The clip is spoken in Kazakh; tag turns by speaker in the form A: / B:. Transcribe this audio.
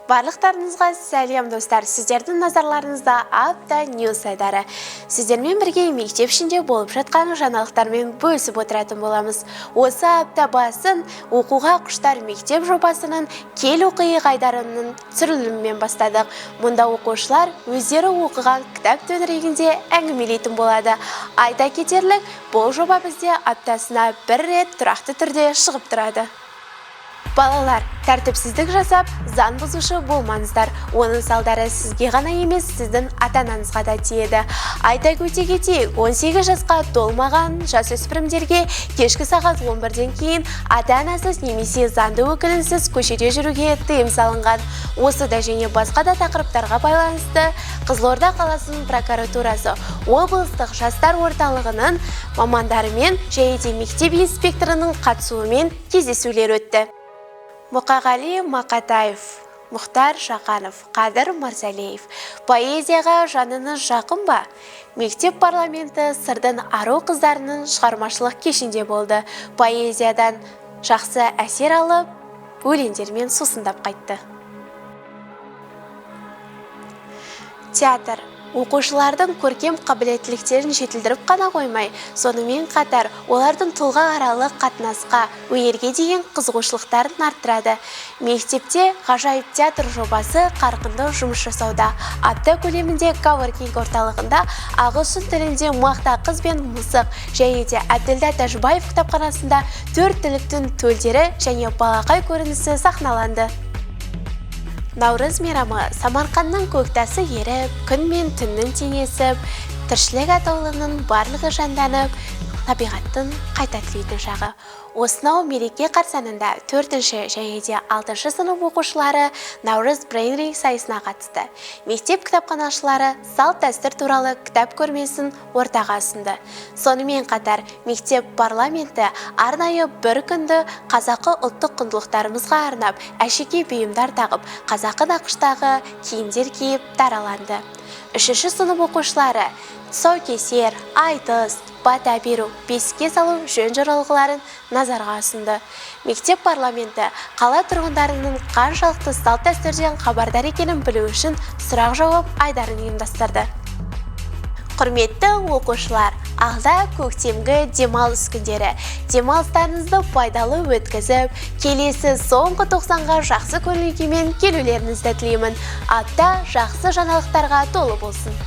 A: Барлықтарыңызға сәлем, достар! Сіздердің назарларыңызда Апта Ньюс айдары. Сіздермен бірге мектеп ішінде болып жатқан жаңалықтармен бөлісіп отыратын боламыз. Осы апта басын оқуға құштар мектеп жобасының «Кел, оқиық» айдарының түсірілімімен бастадық. Мұнда оқушылар өздері оқыған кітап төңірегінде әңгімелейтін болады. Айта кетерлік, бұл жоба бізде аптасына бір рет тұрақты түрде шығып тұрады. Балалар, тәртіпсіздік жасап, заң бұзушы болмаңыздар. Оның салдары сізге ғана емес, сіздің ата-анаңызға да тиеді. Айта өте кетейік, 18 жасқа толмаған жасөспірімдерге кешкі сағат 11-ден кейін ата-анасыз немесе заңды өкілінсіз көшеде жүруге тыйым салынған. Осы да және басқа да тақырыптарға байланысты Қызылорда қаласының прокуратурасы облыстық жастар орталығының мамандарымен және де мектеп инспекторының қатысуымен кездесулер өтті. Мұқағали Мақатаев, Мұхтар Шаханов, Қадыр Мырзалиев. Поэзияға жаныңыз жақын ба? Мектеп парламенті Сырдың ару қыздарының шығармашылық кешінде болды. Поэзиядан жақсы әсер алып, өлеңдермен сусындап қайтты. Театр оқушылардың көркем қабілеттіліктерін жетілдіріп қана қоймай, сонымен қатар олардың тұлға аралық қатынасқа, өнерге деген қызығушылықтарын арттырады. Мектепте «Ғажайып театр» жобасы қарқынды жұмыс жасауда. Апта көлемінде коворкинг орталығында ағылшын тілінде «Мақта қыз бен мысық» және де Әбділда Тәжібаев кітапханасында «Төрт түліктің төлдері» және «Балақай» көрінісі сахналанды. Наурыз мейрамы. Самарқанның көктасы еріп, күн мен түннің теңесіп, тіршілік атаулының барлығы жанданып, табиғаттың қайта түлейтін шағы. Осынау мереке қарсаңында төртінші және де алтыншы сынып оқушылары Наурыз брейн-ринг сайысына қатысты. Мектеп кітапханашылары салт дәстүр туралы кітап көрмесін ортаға ұсынды. Сонымен қатар мектеп парламенті арнайы бір күнді қазақы ұлттық құндылықтарымызға арнап, әшекей бұйымдар тағып, қазақы нақыштағы киімдер киіп дараланды. Үшінші сынып оқушылары тұсаукесер, айтыс, бата беру, бесікке салу жөн жоралғыларын назарға ұсынды. Мектеп парламенті қала тұрғындарының қаншалықты салт дәстүрден хабардар екенін білу үшін сұрақ-жауап айдарын ұйымдастырды. Құрметті оқушылар, алда көктемгі демалыс күндері. Демалыстарыңызды пайдалы өткізіп, келесі соңғы тоқсанға жақсы көңіл күймен келулеріңізді тілеймін. Апта жақсы жаңалықтарға толы болсын.